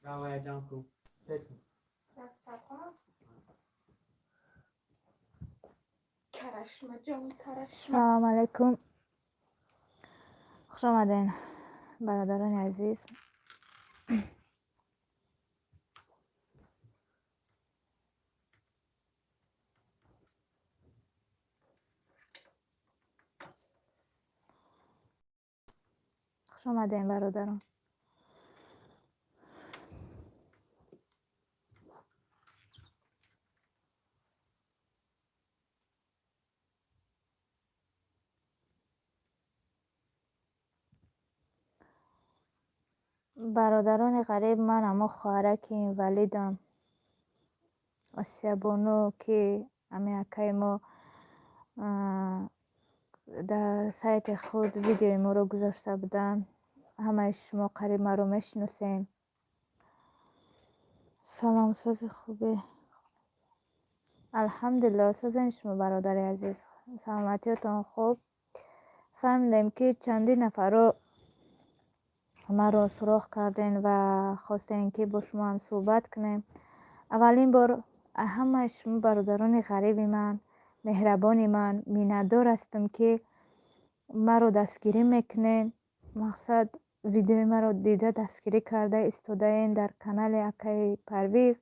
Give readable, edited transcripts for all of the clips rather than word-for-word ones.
Равая ҷамъ кун. Тез кун. Карашма ҷон, карашма. Салом алайкум. Хуш омаден, бародарони азиз. Хуш омадем, бародарон. Бародарони ғариб, ман амо хоҳараки инвалидам, Осиябону, ки ами акаи мо дар сайти худ видеои моро гузошта буданд. Ҳамаи шумо қариб маро мешиносем. Салом, сози, хубе? Алҳамдулилло, созен шумо, бародари азиз? Саломатиётон хуб? Фаҳмидем, ки чандин нафарро маро суроғ кардем ва хостем, ки бо шумо ҳам суҳбат кунем. Аввалин бор ҳамаи шумо, бародарони ғариби ман, меҳрабони ман, миннатдор ҳастам, ки маро дастгирӣ мекунед. Мақсад, видеои маро дида, дастгирӣ карда истодаен дар канали акаи Парвиз.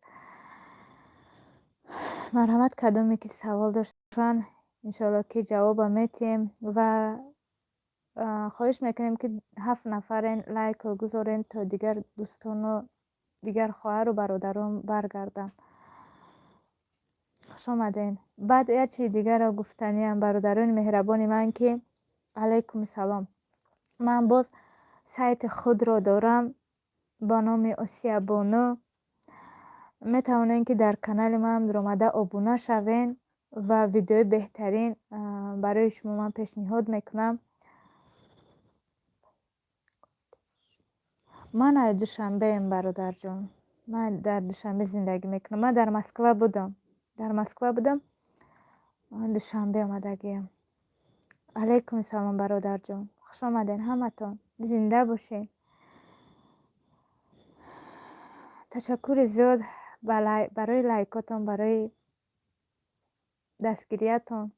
Марҳамат, кадоме ки савол доштанд, иншоалло, ки ҷавоба метиҳем ва хоҳиш мекунем, ки ҳафт нафарен, лайкро гузорен, то дигар дӯстону дигар хоҳару бародарон баргарданд. Хуш омаден. Баъд як чизи дигарро гуфтаниам, бародарони меҳрабони ман, ки алайкум салом. Ман боз сайти худро дорам бо номи Осиябону. Метавонед, ки дар канали ман омада обуна шавен ва видеои беҳтарин барои шумо ман пешниҳод мекунам. Ман аз Душанбеем, бародарҷон. Ман дар Душанбе зиндагӣ мекунам. Ман дар Москва будам, дар Москва будам, Душанбе омадагиам. Алайкум салом, бародарҷон. Хуш омаден ҳаматон, зинда бошед. Ташаккури зиёд барои лайкотон, барои дастгириятон.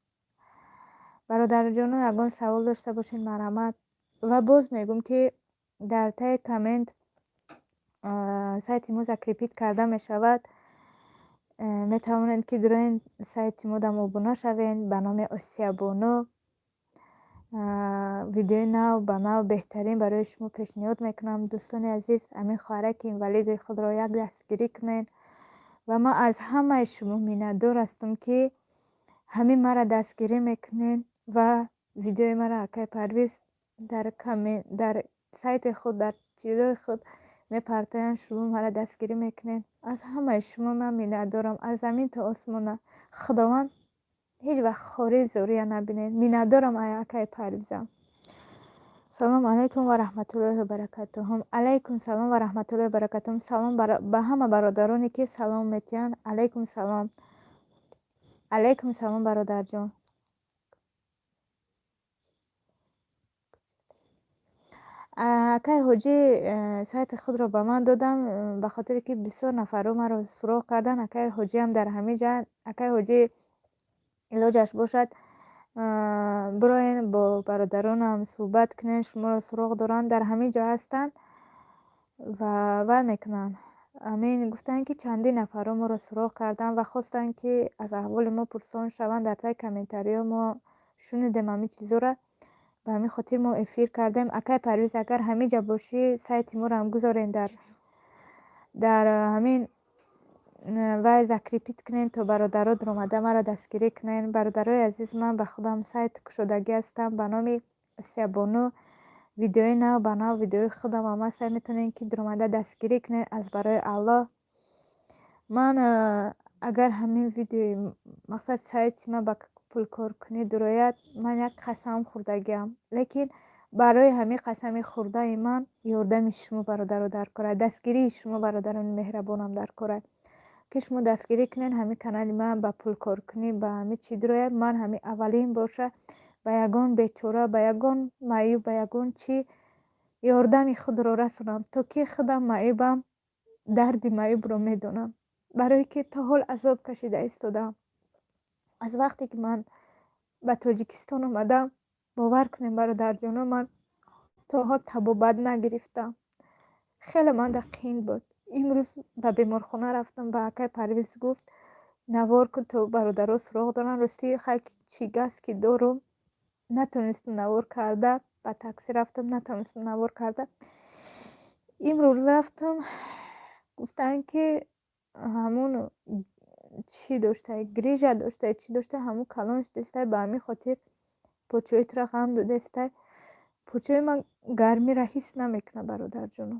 Бародарҷоно, ягон савол дошта бошед, марҳамат. Ва боз мегӯм, ки дар таи коммент сайти мо закрепить карда мешавад. Метавонед, ки дуроен сайти мо дам обуна шавед ба номи Осиябону. Видеои нав ба нав, беҳтарин барои шумо пешниҳод мекунам. Дӯстони азиз, ҳамин хоҳараки инвалиди худро як дастгирӣ кунед. Ва ман аз ҳамаи шумо миннатдор ҳастам, ки ҳамин маро дастгирӣ мекунед ва видеои маро акаи Парвиз дар сайти худ, дар чизои худ мепартоянд, шумо маро дастгирӣ мекунед. Аз ҳамаи шумо ман миннатдорам, аз замин то осмона. Худованд ҳеҷ вақт хорӣ зория набинед. Миннатдорам акаи Парвизам. Салому алайкум ва раҳматуллоҳи ва баракатуҳум. Алайкум салом ва раҳматуллоҳи ва баракатуҳум. Салом ба ҳама бародароне, ки салом метиҳанд. Алайкум салом, алайкум салом, бародарҷон. Акаи Ҳоҷӣ сайти худро ба ман додам, ба хотире ки бисёр нафарҳо маро суроғ карданд. Акаи Ҳоҷиам дар ҳамин ҷа. Акаи Ҳоҷӣ, илоҷаш бошад, бироен, бо бародаронам суҳбат кунед. Шуморо суроғ доранд, дар ҳамин ҷо ҳастанд ва вай мекунанд. Ҳамин гуфтанд, ки чандин нафарҳо моро суроғ карданд ва хостанд, ки аз аҳволи мо пурсон шаванд. Дар таи комментариҳо мо шунидем ҳамин чизҳоро, ба ҳамин хотир мо эфир кардем. Акаи Парвиз, агар ҳамин ҷа бошӣ, сайти моро ҳам гузорен, дар ҳамин вай закрепить кунен, то бародаро дуромада маро дастгирӣ кунен. Бародарои азиз, ман ба худам сайт кушодагӣ ҳастам ба номи Осиябону. Видеои нав ба нав, видеои худам ҳам ҳаст, метавонед, ки дуромада дастгирӣ кунед. Аз барои Аллоҳ, ман агар ҳамин видеои, мақсад, сайти ман ба пулкоркунӣ дурояд, ман як қасам хӯрдагиам, лекин барои ҳамин қасами хӯрдаи ман ёрдами шумо, бародаро, дар кора, дастгирии шумо, бародарони меҳрабонам, дар кора, ки шумо дастгирӣ кунед. Ҳамин канали ман ба пулкоркунӣ, ба ҳамин чӣ дурояд, ман ҳамин аввалин боша ба ягон бечора, ба ягон маъюб, ба ягон чӣ ёрдами худро расонам, то ки худам маъюбам. Дарди маъюбро медонам, барое ки то ҳол азоб кашида истодаам. Аз вақте ки ман ба Тоҷикистон омадам, бовар кунем, бародарҷоно, ман то ҳол табобат нагирифтам. Хеле манда қиин буд. Имрӯз ба беморхона рафтам, ба акай Парвиз гуфт: навор кун, то бародаро суроғ доранд. Ростӣ, хай, чӣ газ ки дорум, натонистам навор карда. Ба таксӣ рафтам, натонистам навор карда. Имрӯз рафтам, гуфтанд, ки ҳамун чӣ доштай, грижа доштай, чӣ доштай, ҳамун калон шудестай, ба ҳамин хотир почаҳои тура ғам додестай. Почаҳои ман гармиро ҳис намекунад, бародарҷоно.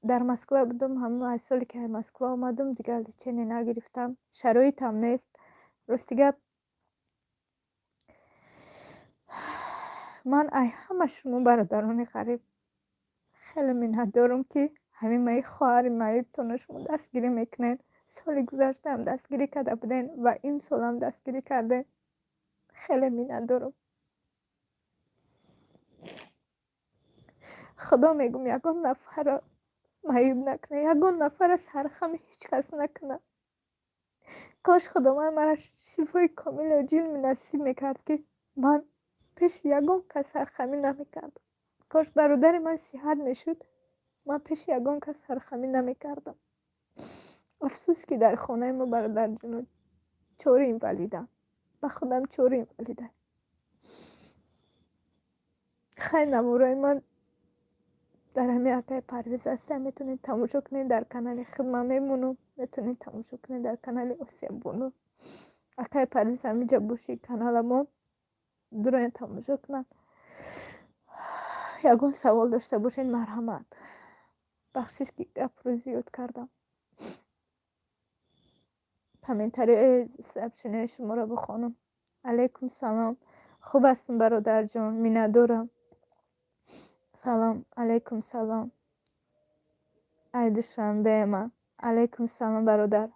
Дар Москва будам, ҳамун аз соли ки аз Москва омадам, дигар лечение нагирифтам, шароитам нест. Рости гап, ман ай ҳама шумо, бародарони ғариб, хеле миннатдорам, ки ҳамин маи хоҳари маъюбтонро шумо дастгирӣ мекунед. Соли гузаштаам дастгирӣ карда будем ва имсолам дастгирӣ кардем. Хеле миннатдорам. Худо мегум, ягон нафарро маъюб накунад, ягон нафарро сархами ҳеҷ кас накунад. Кош Худованд маро шифои комилу оҷил насиб мекард, ки ман пеши ягон кас сархамӣ намекардам. Кош бародари ман сиҳат мешуд, ман пеши ягон кас сархамӣ намекардам. Афсӯс, ки дар хонаи мо, бародарҷоно, чори инвалидам, ба худам чори инвалидам. Хай, навораи ман дар ҳамин акаи Парвиз ҳастам, метавонед тамошо кунед. Дар канали хидмат мемонам, метавонед тамошо кунед дар канали Осиябону. Акаи Парвиз, ҳаминҷа боши, каналамон дуроян тамошо кунанд. Ягон савол дошта бошед, марҳамат. Бахшиш, ки гапро зиёд кардам. Комментарии, сообщениҳои шуморо бихонам. Алайкум салом, хуб ҳастам, бародарҷон, миннатдорам. Салом алайкум, салом. Ай Душанбеема. Алайкум салом, бародар.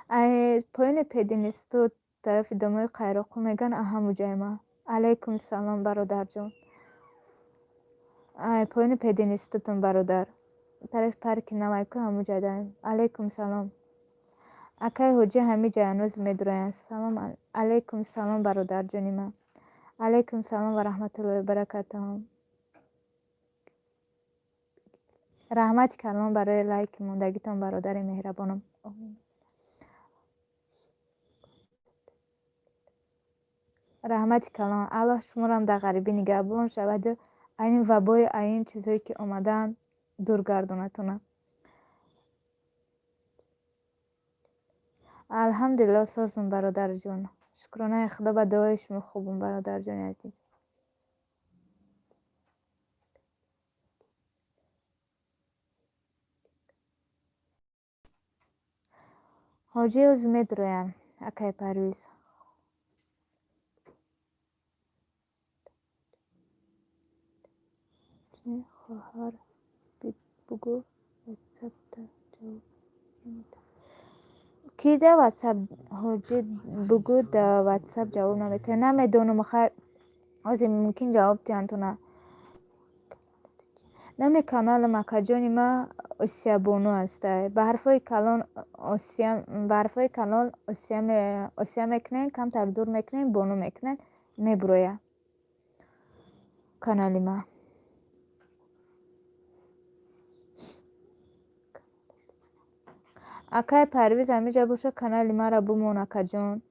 Ай поёни пединститут, тарафи домои Қайроқу меган, аҳамуҷайма. Алайкум салом, бародарҷон. Ай поёни пединститутум, бародар, тарафи парки Навайку, ҳамуҷадаем. Алайкум салом. Акай Ҳоҷӣ ҳамиҷа ҳанӯз медуроянд. Салом алайкум, салом, бародарҷони ман. Алайкум салом ва раҳматуллоҳи баракатуҳу. Раҳмати калон барои лайки мондагитон, бародари меҳрабонам. Раҳмати калон. Аллоҳ шуморам дар ғарибӣ нигаҳбон шаваду айни вабои, айни чизҳое ки омадаанд, дур гардонатона. Алҳамдулилло, созум, бародарҷон, шукронаи Худо, ба дуои шумо хубум, бародарҷони азиз. Ҳоҷӣ оз медуроянд, акай Парвиз. Хоҳар, бугӯ, ватсапта ҷавоб намедиҳад. Ки да ватсап? Ҳоҷӣ, бугӯ, да ватсап ҷавоб наметиҳад. Намедонам, хай, ҳозир мумкин ҷавоб диҳанд туна. Номи каналам, акаҷони ма, Осиябону ҳастай. Ба ҳарфҳои калон Осия, ба ҳарфҳои калон Осия мекунем, камтар дур мекунем, бону мекунем, мебуроя канали ма. Акай Парвиз, ҳамиҷа боша, канали маро бумон, акаҷон.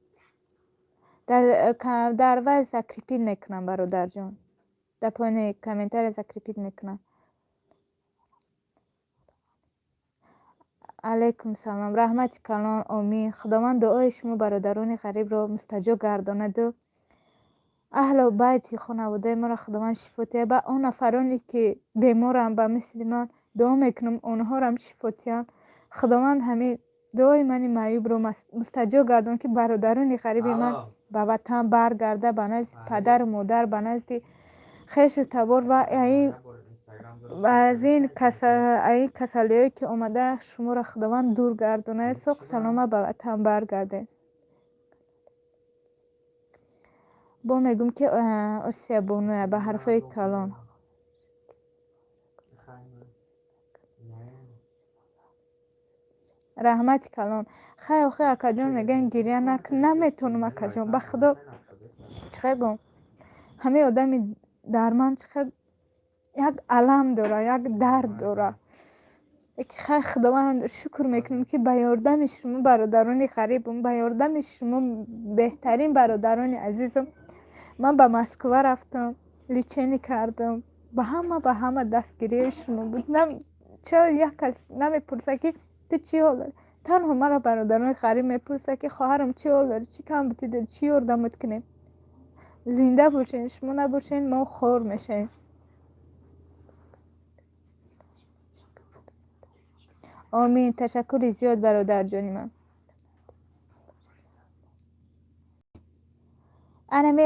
Дар вай закрепить мекунам, бародарҷон, дар поёни комментария закрепить мекунам. Алайкум салом, раҳмати калон, омин. Худованд дуои шумо, бародарони ғарибро, мустаҷоб гардонаду аҳлу байти хонаводаи моро Худованд шифо диҳад. Ба он нафароне ки беморанд ба мисли ман, дуо мекунам, онҳорам шифо диҳанд. Худованд ҳамин дуои мани маъюбро мустаҷоб гардон, ки бародарони ғариби ман ба ватан баргарда, ба назди падару модар, ба назди хешу табор ва аз ин касалиҳое ки омада, шуморо Худованд дур гардонад. Соқ саломат ба ватан баргардед. Бо мегӯм, ки Осиябонуя, ба ҳарфҳои калон. Раҳмати калон. Хай, охи, акаҷон, мегӯян, гиря накун. Наметонам, акаҷон, ба худо, чӣ хел гӯм, ҳамаи одами дар ман чӣ хел як алам дора, як дард дора. Хай, Худованд, шукр мекунем, ки ба ёрдами шумо, бародарони ғарибам, ба ёрдами шумо, беҳтарин бародарони азизам, ман ба Москва рафтам, лечение кардам. Ба ҳама дастгириҳои шумо буд. Чаро як кас намепурса, ки ту чӣ ҳол дорӣ? Танҳо маро бародарони ғариб мепурса, ки хоҳарам, чӣ ҳол дорӣ, чӣ камбудӣ дорӣ, чӣ ёрдамот кунем. Зинда бошен. Шумо набошен, мо хор мешавем. Омин. Ташаккури зиёд, бародарҷони ман. Анами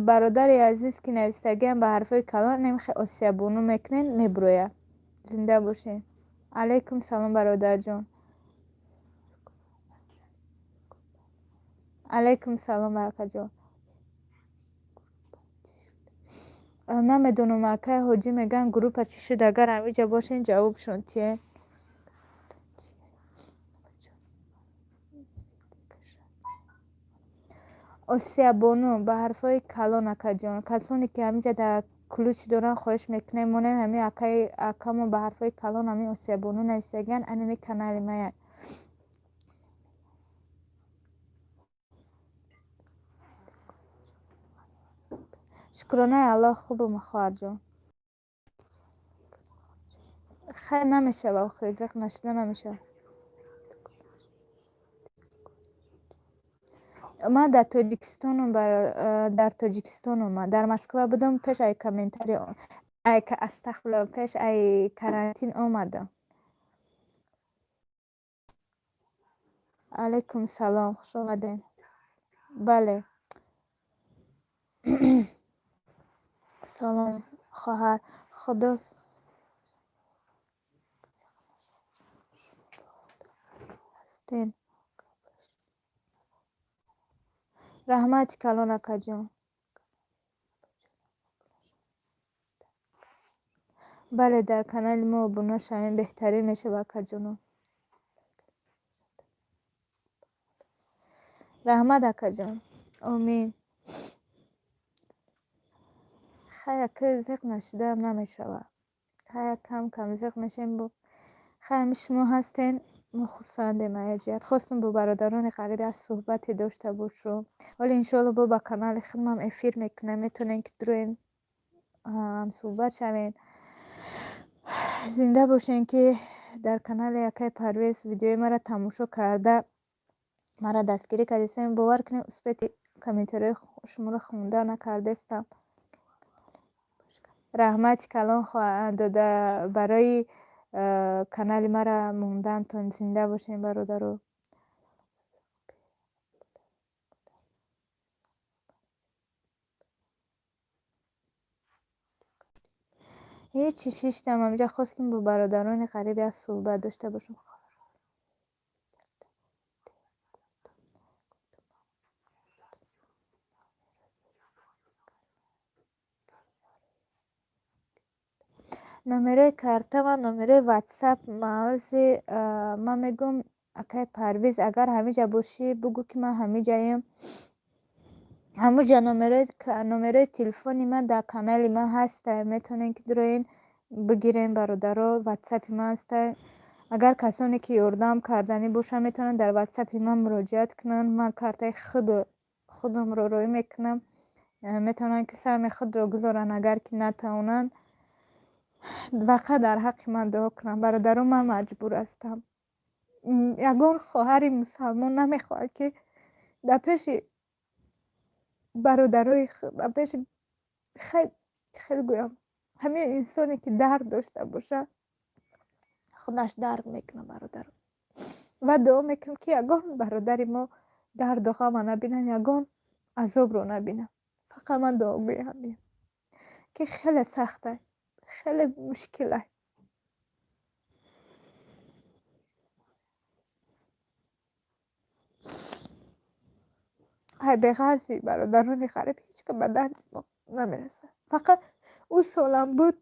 бародари азиз, ки навистагиам ба ҳарфҳои калон, немихе Осиябону мекунен, мебурояд. Зинда бошен. Алайкум салом, бародарҷон. Алайкум салом, акаҷон. Намедонам, акай Ҳоҷӣ мегӯянд, группа чӣ шуд. Агар ҳамиҷа бошен, ҷавобшон тие. Осиябону ба ҳарфҳои калон, акаҷон. Касоне ки ҳаминҷа дар ключ доранд, хоҳиш мекунем, монем ҳамин акаи акамо ба ҳарфҳои калон, ҳамин Осиябону нависагиян, анами канали мая. Шукронаи Аллоҳ, хубум, хоҳарҷон. Хайр, намешава, охи, зиқ нашуда намешава. Ман дар Тоҷикистонам, дар Тоҷикистонам. Ман дар Москва будам, пеш ай комментари, ай, астағфирулло, пеш ай карантин омадам. Алайкум салом, хуш омадед. Бале, салом, хоҳар. Худо ҳастен. Раҳмати калон, акаҷон. Бале, дар канали мо обуна шавем, беҳтарин мешава, акаҷоно. Раҳмат, акаҷон, омин. Хай, ака, зиқ нашудаам намешава. Хай, кам кам зиқ мешавем. Бо хай, ҳами шумо ҳастен, мо хурсандем. Аяҷият хостум бо бародарони ғариб як суҳбате дошта бошум. Ҳоло, иншоалло, бо ба канали худмам эфир мекунам, метавонем, ки дуроем, ҳамсуҳбат шавем. Зинда бошем, ки дар канали акаи Парвез видеои маро тамошо карда, маро дастгирӣ кардистем. Бовар кунед, успеть комментариҳои шуморо хонда накардестам. Раҳмати калон дода барои канали мара мондантон. Зинда бошем, бародаро. Ҳечи, шиштам ҳаминҷа, хостум бо бародарони ғариб як суҳбат дошта бошам. Номерои карта ва номерои ватсап маози ман мегӯм. Акай Парвиз, агар ҳамиҷа бошӣ, бугӯ, ки ман ҳамиҷаем. Ҳамуҷа номерои телефони ман дар канали ман ҳаста, метавонем, ки дуроен, бигирем, бародаро. Ватсапи ман ҳаста. Агар касоне ки ёрдам карданӣ бошанд, метавонанд дар ватсапи ман муроҷиат кунанд. Ман картаи худамро роӣ мекунам, метавонанд, ки саҳми худро гузоранд. Агар ки натавонанд, фақат дар ҳаққи ман дуо кунанд, бародаро. Ман маҷбур ҳастам. Ягон хоҳари мусалмон намехоҳад, ки дар пеши бародарои худ, дар пеши, хай, чӣ хел гӯям, ҳамин инсоне ки дард дошта бошад, худаш дард мекунад, бародаро. Ва дуо мекунам, ки ягон бародари мо дарду ғама набинанд, ягон азобро набинанд. Фақат ман дуогӯи ҳамин, ки хеле сахта, хеле мушкила. Ай, беғарзи бародарони ғариб ҳеҷ ка ба дарди мо намерасад. Фақат ӯ солам буд,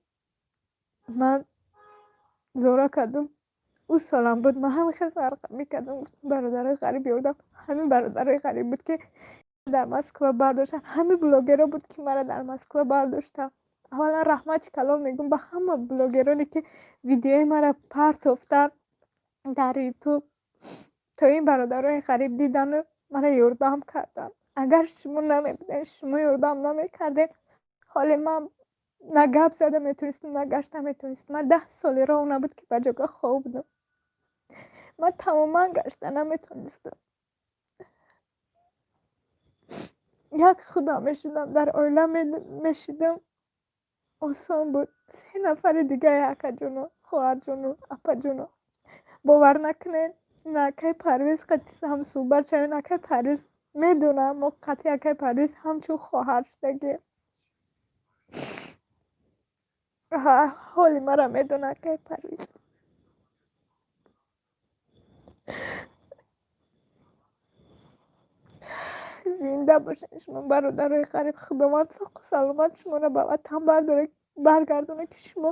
ман зора кардум. Ӯ солам буд, ман ҳам хел фарқ мекардам. Гуфтам, бародарои ғариб ёрдам. Ҳамин бародарои ғариб буд, ки дар Москва бардоштан. Ҳамин блогерҳо буд, ки маро дар Москва бардоштанд. Аввалан раҳмати калон мегӯм ба ҳама блогероне, ки видеои маро партофтанд дар Ютуб, то ин бародарои ғариб дидану маро ёрдам карданд. Агар шумо намебудед, шумо ёрдам намекардед, ҳоле ман на гап зада метавонистам, на гашта метавонистам. Ман 10 соли роҳ набуд, ки ба ҷога хоб будам. Ман тамоман гашта наметавонистам. Як худам мешудам, дар оила мешидам, осон буд. Се нафари дигаи акаҷону, хоҳарҷону, апаҷону. Бовар накунед, на акаи Парвиз қатъи ҳамсӯҳбат шавем, акаи Парвиз медонам, мо қатъи акаи Парвиз ҳамчун хоҳар шудагем. Ҳоли маро медона акаи Парвиз. Зинда бошед шумо, бародарои ғариб. Худованд соқу саломат шуморо ба ватан баргардонад, ки шумо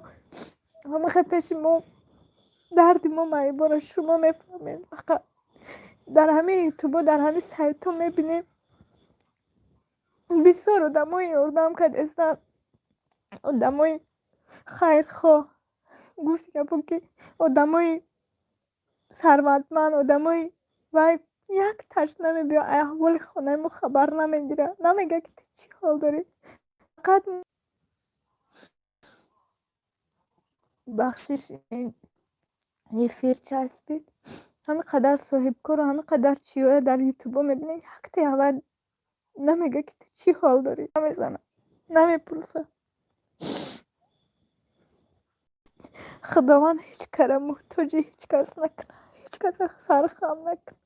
ҳамахел пеши мо дарди мо маъюбонро шумо мефаҳмед. Фақат дар ҳамин ютубо, дар ҳамин сайтҳо мебинем, бисёр одамои ёрдам кардестанд, одамои хайрхоҳ, гуфти гапо, ки одамои сарватманд, одамои вай як таш намебиёд, аҳволи хонаи мо хабар намегирад, намегӯяд, ки ту чӣ ҳол дорӣ. Фақат бахшиш, ин эфир часпид. Ҳамин қадар соҳибкору ҳамин қадар чиҳоя дар ютубо мебинед, якте аввал намегӯяд, ки ту чӣ ҳол дорӣ, намезанад, намепурсад. Худованд ҳеҷ кара муҳтоҷи ҳеҷ кас накунад, ҳеҷ каса сархам накунад.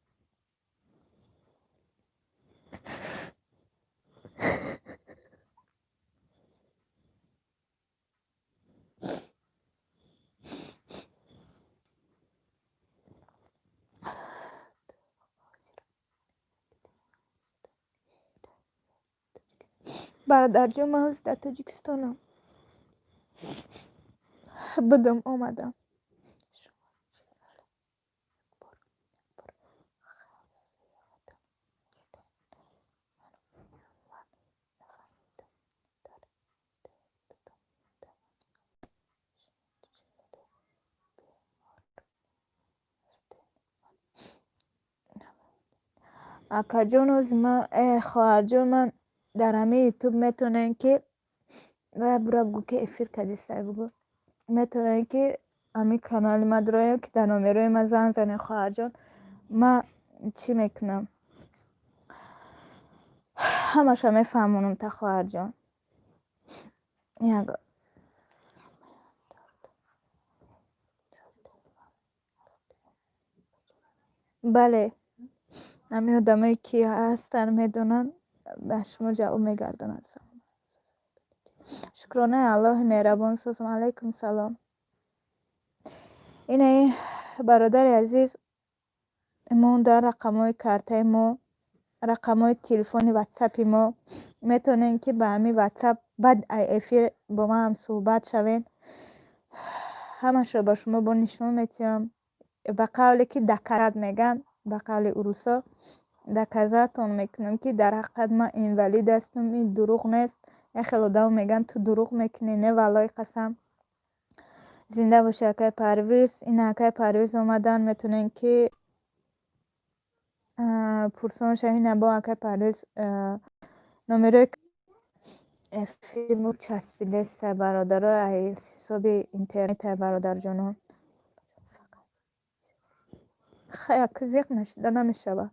Бародарҷон, ман ҳозир дар Тоҷикистонам. Будам, омадам. Акаҷон, ҳозир ман, хоҳарҷон, ман дар ҳамин ютуб метавонем, ки бура бугӯ, ки эфир кардистай, бугӯ, метавонем, ки ҳамин канали ма дуроем, ки дар номерои ман занг занем. Хоҳарҷон, ман чӣ мекунам, ҳамаша мефаҳмонам та, хоҳарҷон. Як бале, ҳамин одамое, ки ҳастанд, медонанд, ба шумо ҷавоб мегардонанд. Шукронаи Аллоҳи меҳрабон созам. Алайкум салом. Инаи бародари азиз, монда рақамҳои картаи мо, рақамҳои телефони ватсапи мо. Метавонем, ки ба ҳамин ватсап баъд эфир бо ман ҳамсӯҳбат шавем. Ҳамашро ба шумо бо нишон метиҳам, ба қавле ки доказать мегӯянд, ба қавли урусо, доказать он мекунам, ки дар ҳақиқат ман инвалид ҳастам. Ин дурӯғ нест. Як хел одамо мегӯянд, ту дурӯғ мекунӣ. Не, валлоҳи қасам. Зинда боши, акай Парвиз. Ина акай Парвиз омадан, метавонем, ки пурсон шавем. Ина бо акай Парвиз номерои эфири часпидеста, бародаро, ҳисоби интернета, бародарҷоно. Хай, зиқ нашида намешавад.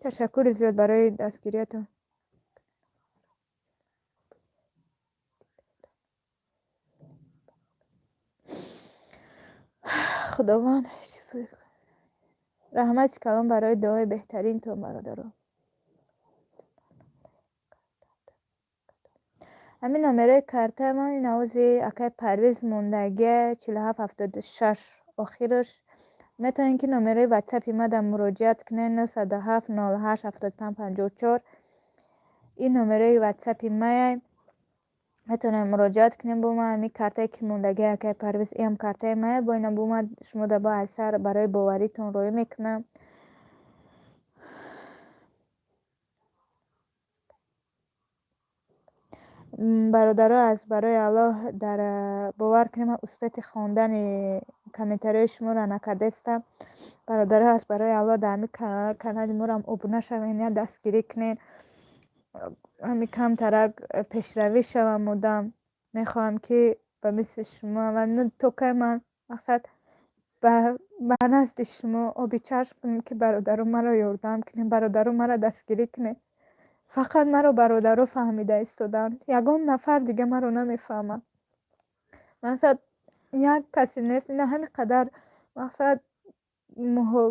Ташаккури зиёд барои дастгириятон. Худованд шифои, раҳмати калон барои дуои беҳтаринтон, бародаро. Ҳамин номерои картаи ман ин овози акай Парвиз мондагия, 4776 охираш. Метавонед, ки номерои ватсапи мада муроҷиат кунед, 907 08 75 54. Ин номерои ватсапи мая. Метавонем муроҷиат кунем бо ман. Ҳамин картае ки мондагӣ акай Парвиз, иам картаи мая, бо ина бо ман шумо да бо айсар барои боваритон роӣ мекунам. Бародаро, аз барои Аллоҳ, дар бовар кунем, ман успети хондани комментариҳои шуморо накардастам. Бародаро, аз барои Аллоҳ, дар ҳамин канали морам обуна шавен, я дастгирӣ кунен, ҳами камтарак пешравӣ шавам. Одам мехоҳам, ки ба мисли шумо ва то кай ман мақсад ба назди шумо оби чашм кунем, ки бародаро, маро ёрдам кунем, бародаро, маро дастгирӣ кунед. Фақат маро бародаро фаҳмида истоданд, ягон нафар дига маро намефаҳмад. Мақсад, як касе нест. Ина ҳамин қадар, мақсад,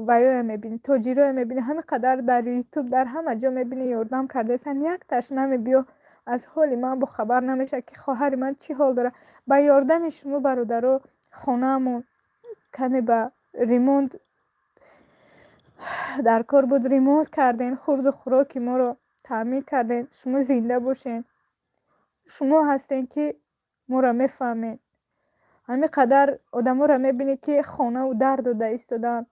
ваёя мебинӣ, тоҷироя мебинӣ, ҳамин қадар дар Ютуб, дар ҳама ҷо мебинӣ, ёрдам кардаистанд, якташ намебиё, аз ҳоли ман бохабар намешавад, ки хоҳари ман чӣ ҳол дорад. Ба ёрдами шумо, бародаро, хонаамон каме ба ремонт дар кор буд, ремонт кардем, хурду хӯроки моро таъмин кардем. Шумо зинда бошед. Шумо ҳастем, ки моро мефаҳмед. Ҳамин қадар одаморо мебинӣ, ки хонаву дар дода истодаанд,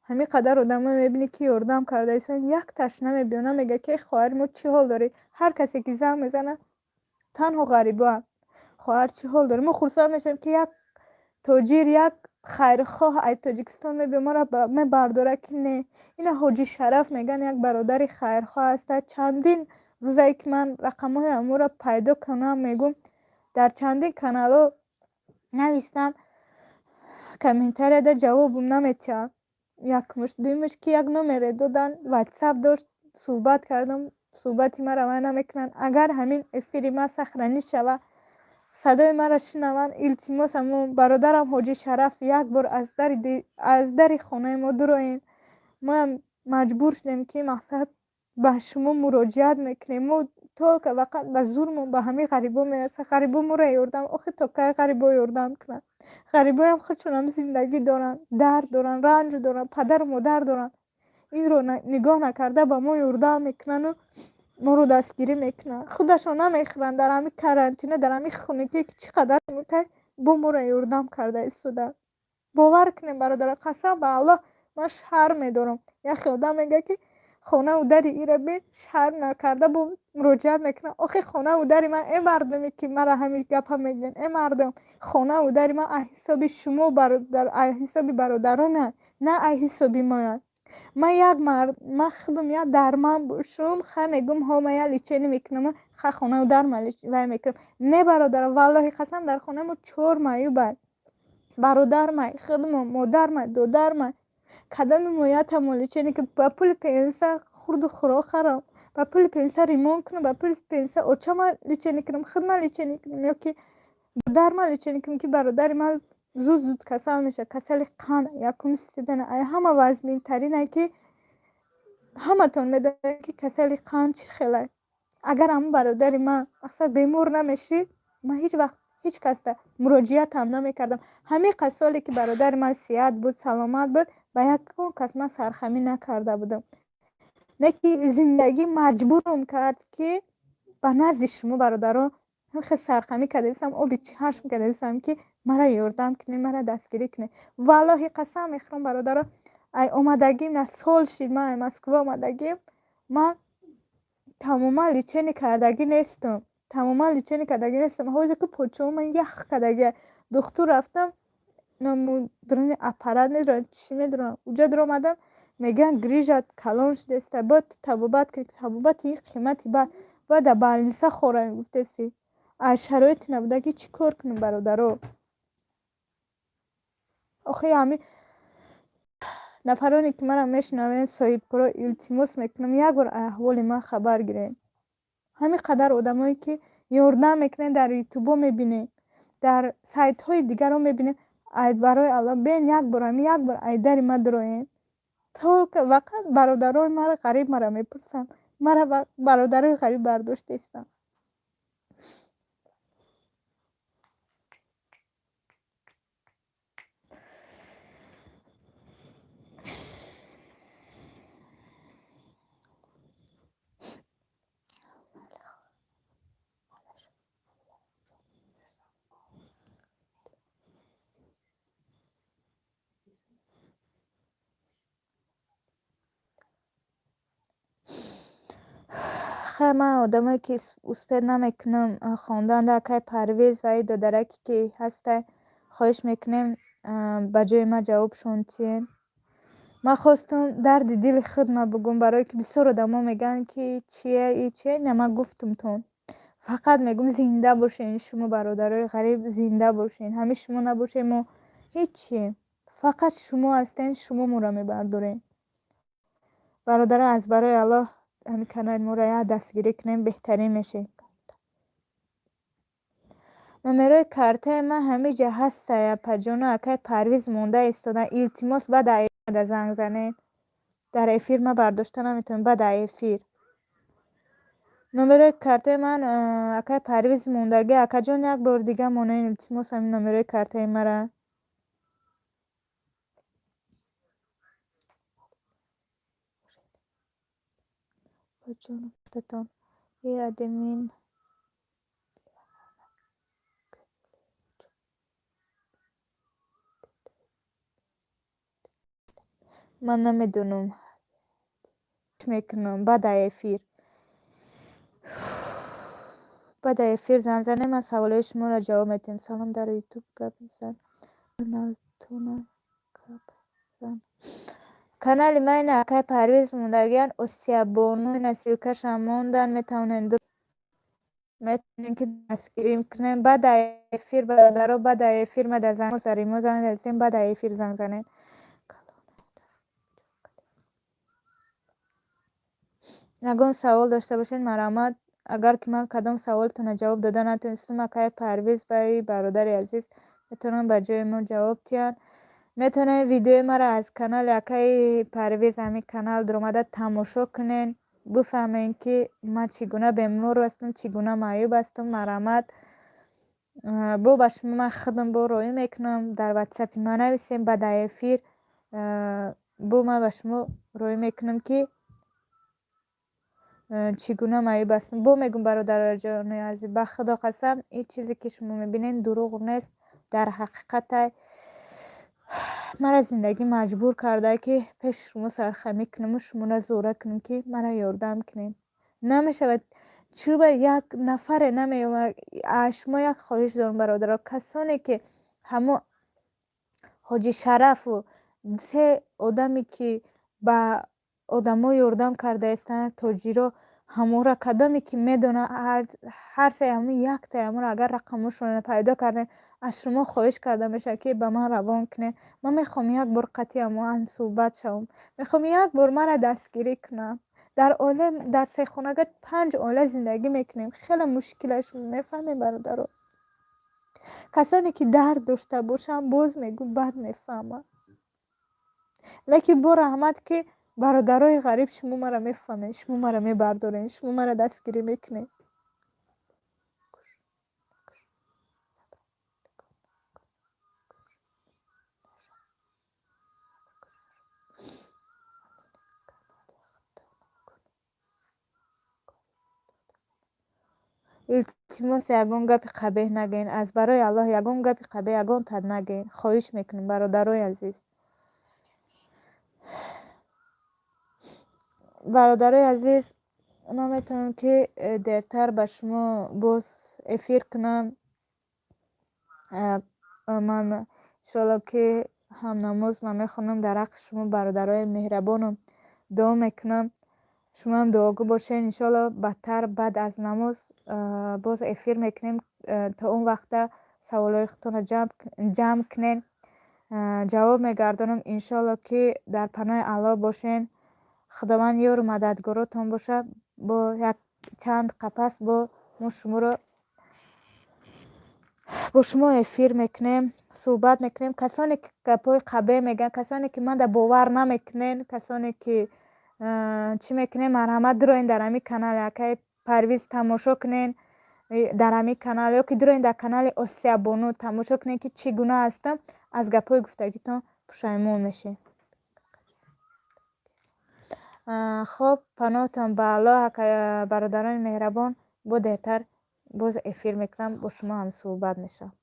ҳамин қадар одамо мебинӣ, ки ёрдам карда истодаанд, якташ намебиё, намега, ки хоҳари мо чӣ ҳол дорӣ. Ҳар касе ки занг мезанад, танҳо ғарибоанд: хоҳар, чӣ ҳол дорӣ? Мо хурсанд мешавем, ки як тоҷир, як хайрхоҳ аз Тоҷикистон мебиё, моро мебардора, ки не. Ина Ҳоҷи Шараф мегӯянд, як бародари хайрхоҳ аста. Чандин рӯзае ки ман рақамҳои ҳаморо пайдо кунам, мегӯм, дар чандин каналҳо навистам, комментарияда ҷавобум наметиҳанд. Якмуш, дуюмаш, ки як номере доданд, Ватсап дошт, суҳбат кардам, суҳбати маро вай намекунанд. Агар ҳамин эфири ман сохранить шавад, садои маро шунаванд, илтимос, ҳамо бародарам Ҳоҷи Шараф, як бор аз дари хонаи мо дуроен. Моам маҷбур шудем, ки мақсад, ба шумо муроҷиат мекунем. Мо только фақат ба зурмон ба ҳамин ғарибо мерасад. Ғарибо моро ёрдам, охи то кай ғарибо ёрдам кунанд? Ғарибоям худшонам зиндагӣ доранд, дард доранд, ранҷ доранд, падару модар доранд. Инро нигоҳ накарда, ба мо ёрдам мекунану моро дастгирӣ мекунанд. Худашон намехӯранд, дар ҳамин карантина, дар ҳамин хунукӣ, ки чӣ қадар хунукай, бо моро ёрдам карда истодаанд. Бовар кунем, бародарон, қасам ба Аллоҳ, ман шарм медорам. Яхе одам мегӯяд, ки хонаву дари ира бин, шарм накарда бо муроҷиат мекунад. Охи, хонаву дари ман, э мардуме, ки мара ҳамин гапа мегӯянд, э мардум, хонаву дари ман аз ҳисоби шумо, аз ҳисоби бародарона, на аз ҳисоби мояд. Ман як мард, ман худам як дарман бошум, ха, мегӯм, ҳо, ман як лечение мекунам, ха, хонаву дар вай мекунам. Не, бародарам, валлоҳи қасам, дар хонаи мо чор маъюбай: бародармай, худмо, модармай, додармай. Кадоми моятамо лечение ки ба пули пенса хурду хӯрок харам, ба пули пенса ремонт кунам, ба пули пенса очама лечение кунам, худма лечение кунам ё ки додарма лечение кунам, ки бародари ман зуд зуд касал мешавад, касали қанд якум степена, ай ҳама вазминтаринае, ки ҳаматон медонед, ки касали қанд чӣ хелай. Агар ҳамн бародари ман, мақсад, бемор намешид, ман ҳеҷ вақт ҳеҷ касда муроҷиатам намекардам. Ҳамин қад соле ки бародари ман сиҳат буд, саломат буд, ба ягон кас ман сархамӣ накарда будам. Не ки зиндагӣ маҷбурам кард, ки ба назди шумо, бародарон, хел сархамӣ кардаистам, оби чашм кардаистам, ки маро ёрдам кунед, маро дастгирӣ кунед. Валлоҳи қасам мехӯрам, бародаро, ай омадагим на сол шид, ман ай Москва омадагим, ман тамоман лечение кардагӣ нестам, тамоман лечение кардагӣ нестам. Ҳозир ки почаҳо ман ях кардагия, духтур рафтам, намудрони аппарат медорам, чӣ медорам, уҷа дуромадам, мегӯянд, грижат калон шудааста, бояд табобат кунӣ. Табобати ин қимати бад, бояд дар больница хӯрам, гуфтеси. Аз шароити набудагӣ чӣ кор кунем, бародаро? Охи ҳамин нафароне, ки маро мешунаванд, соҳибкоро, илтимос мекунам, як бор аҳволи ман хабар гиред. Ҳамин қадар одамое, ки ёрдам мекунед, дар Ютубо мебинем, дар сайтҳои дигарро мебинем, ай барои Аллоҳ, бен як бор, ҳамин як бор ай дари ма дуроед. Только фақат бародарои мара ғариб мара мепурсанд, мара бародарои ғариб бардоштаистанд. Хай, ман одамое ки успеть намекунам хонданда, акай Парвиз ва и додараке ки ҳастай, хоҳиш мекунем, ба ҷои ман ҷавобшон тиҳен. Ман хостум дарди дили худма бугум, барое ки бисёр одамо мегӯянд, ки чия и чия. Ина ман гуфтумтон. Фақат мегӯм, зинда бошен шумо, бародарои ғариб, зинда бошен. Ҳамин шумо набошед, мо ҳечием. Фақат шумо ҳастен, шумо моро мебардорен. Бародаро, аз барои Аллоҳ ҳамин канали моро як дастгирӣ кунем, беҳтарин мешед. Номерои картаи ман ҳамиҷа ҳастай, апаҷону акай Парвиз монда истодан. Илтимос, баъд занг занед. Дар эфир ман бардошта наметавонам, баъд эфир. Номерои картаи ман акай Парвиз мондагӣ. Акаҷон, як бор дига монед, илтимос, ҳамин номерои картаи мара. И админ ман намедонам, мекунам. Баъд эфир занг занед, ман саволҳои шуморо ҷавоб медиҳам. Салом, дар Ютуб гап зан, каналтона гап зан. Канали ман ина акай Парвиз мондагиян, Осиябону, ина ссылка шам мондан. Метавонед ки дастгирӣ кунем. Баъд эфир, бародаро, баъд эфир ма мо занг задем, баъд эфир занг занед. Ягон савол дошта бошед, марҳамат. Агар ки ман кадом саволтонро ҷавоб дода натонистам, акай Парвиз ба бародари азиз метавонанд ба ҷои мо ҷавоб диҳанд. Метавонед видеои маро аз канали акаи Парвиз, ҳамин канал дуромада тамошо кунед, бифаҳмед, ки ман чӣ гуна бемор ҳастам, чӣ гуна маъюб ҳастам. Марҳамат, бо ба шумо ман худам бо роҳӣ мекунам. Дар Ватсапи ман нависем, баъд эфир бо ман ба шумо роҳӣ мекунам, ки чӣ гуна маъюб ҳастам. Бо мегӯм, бародароҷони азиз, ба Худо қасам, ин чизе ки шумо мебинед, дурӯғ нест, дар ҳақиқатай. Мара зиндагӣ маҷбур карда, ки пеши шумо сархамӣ кунаму шуморо зора кунам, ки мара ёрдам кунед. Намешавад, чӯба як нафаре намеомад. Шумо як хоҳиш дорам, бародаро: касоне ки ҳамо Ҳоҷи Шарафу се одаме ки ба одамо ёрдам карда истанд, тоҷиро, ҳамора кадоме ки медонад, ҳар се ҳамин яктаи ҳаморо агар рақамошонро пайдо кардем, аз шумо хоҳиш карда мешавад, ки ба ман равон кунед. Ман мехоҳам як бор қатъи ҳамо ҳамсӯҳбат шавам, мехоҳам як бор мара дастгирӣ кунанд. Дар оила, дар сехонага панҷ оила зиндагӣ мекунем, хеле мушкил аст, шумо мефаҳмед, бародаро. Касоне ки дард дошта бошанд, боз мегӯ, бад мефаҳманд. Лекин бо раҳмат, ки бародарои ғариб, шумо мара мефаҳмед, шумо мара мебардоред, шумо мара дастгирӣ мекунед. Илтимос, ягон гапи қабеҳ нагӯед. Аз барои Аллоҳ, ягон гапи қабеҳ ягон тад нагӯед, хоҳиш мекунем, бародарои азиз. Бародарои азиз, ман метавонам, ки дертар ба шумо боз эфир кунам. Ман иншоалло, ки ҳамнамоз ман мехонам, дар ҳаққи шумо, бародарои меҳрабонам, дуо мекунам. Шумоам дуогӯ бошед. Иншоалло, баъдтар, баъд аз намоз боз эфир мекунем. То он вақта саволҳои худтонро ҷамъ кунед, ҷавоб мегардонам. Иншоалло, ки дар паноҳи Аллоҳ бошед, Худованд ёру мададгоротон бошад. Бо як чанд қапас бо мо шуморо бо шумо эфир мекунем, суҳбат мекунем. Касоне ки гапҳои қабеҳ мегӯянд, касоне ки манда бовар намекунед, касоне ки чӣ мекунед, марҳамат, дуроен дар ҳамин канали акаи Парвиз тамошо кунед, дар ҳамин канал ё ки дуроен дар канали Осиябону тамошо кунед, ки чӣ гуна ҳастам. Аз гапҳои гуфтагитон пушаймон мешед. Хоб, паноҳтон ба Аллоҳ, бародарони меҳрабон. Бо дертар боз эфир мекунам, бо шумо ҳамсӯҳбат мешавам.